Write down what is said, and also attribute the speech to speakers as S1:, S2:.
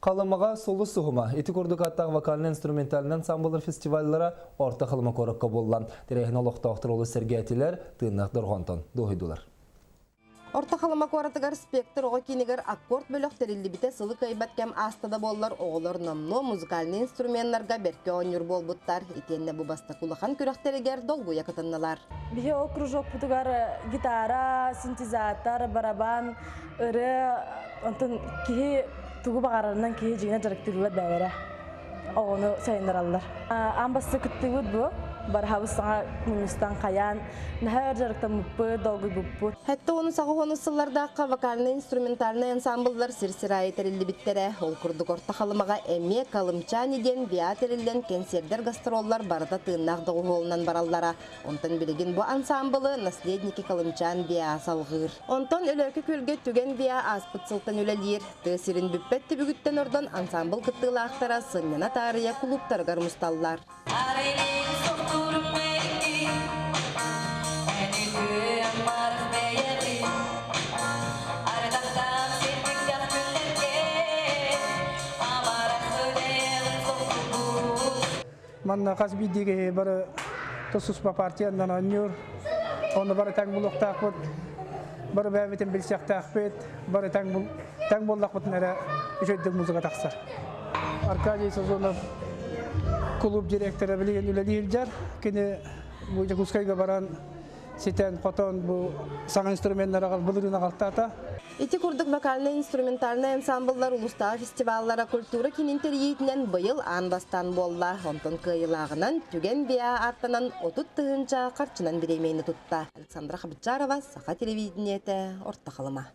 S1: Халымаҕа Сулус суһума ити курдук ааттаах вокально-инструментальнай ансамбллар фестиваллара Орто Халыма куоракка буолла. Тэрээһин олохтоохтор олус сэргээтилэр, тыыннаах дорҕоонтон дуоһуйдулар.
S2: Орто Халыма куоратыгар «Спектр» оҕо киинигэр аккорд бөлөх тэриллибитэ сылы кыайбат кэм ааста да буоллар, оҕолор номнуо музыкальнай инструменнарга бэркэ оонньуур буолбуттар. Итиэннэ бу бастакы улахан күрэхтэригэр долгуйа кытыннылар.
S3: Биһи ол кружокпутугар гитара, синтезатор, барабан, ырыа, онтон киһи тугу баҕарарынан киһи дьиҥэ дьарыктыыллар бэйэлэрэ оҕону сайыннараллар. Аан бастакы кыттыыбыт бу. Барыһабыт саҥа мунньустан хайаан наһаа өр дьарыктаммыппыт, долгуйбуппут.
S2: Сэттэ уонус аҕыс уонус сыллардаахха вокальнай-инструментальнай ансамбллар сир-сир аайы тэриллибиттэрэ. Ол курдук Орто Халымаҕа эмиэ Колымчане диэн ВИА тэриллэн кэнсиэрдэр, гастроллар барыта тыыннаах доҕуһуолунан бараллара. Онтон билигин бу ансаамбылы «Наследники Колымчан ВИА» салҕыыр. Онтон Өлөөкө Күөлгэ Түгэн ВИА ааспыт сылтан үлэлиир. Тыа сирин бүппэт түбүгүттэн ордон ансаамбыл кыттыылаахтара сынньана таарыйа кулууптарыгар мусталлар.
S4: Манна хас биирдии киһи бары тус-туспа партиянан оонньуур. Ону бары тэҥ булуохтаахпыт, бары бэйэбитин билсиэхтээхпит, бары тэҥ, тэҥ буоллахпытына эрэ үчүгэйдик музыка тахсар. Аркадий Сазонов клуб директора билигин үлэлии сылдьар. Кини бу Дьокуускайга баран ситэн-хотон бу саҥа инструменнары былырыын аҕалтаата.
S2: Ити курдук вокальнай-инструментальнай ансамбллар улуустааҕы фестиваллара культура киинин тэрийиитинэн быйыл аан бастаан буолла. Онтон кыайыылааҕынан Түгэн ВИА ааттанан 30 тыһыынча харчынан бириэмийэни тутта. Александра Хабычарова, Саха телевидениетэ, Орто Халыма.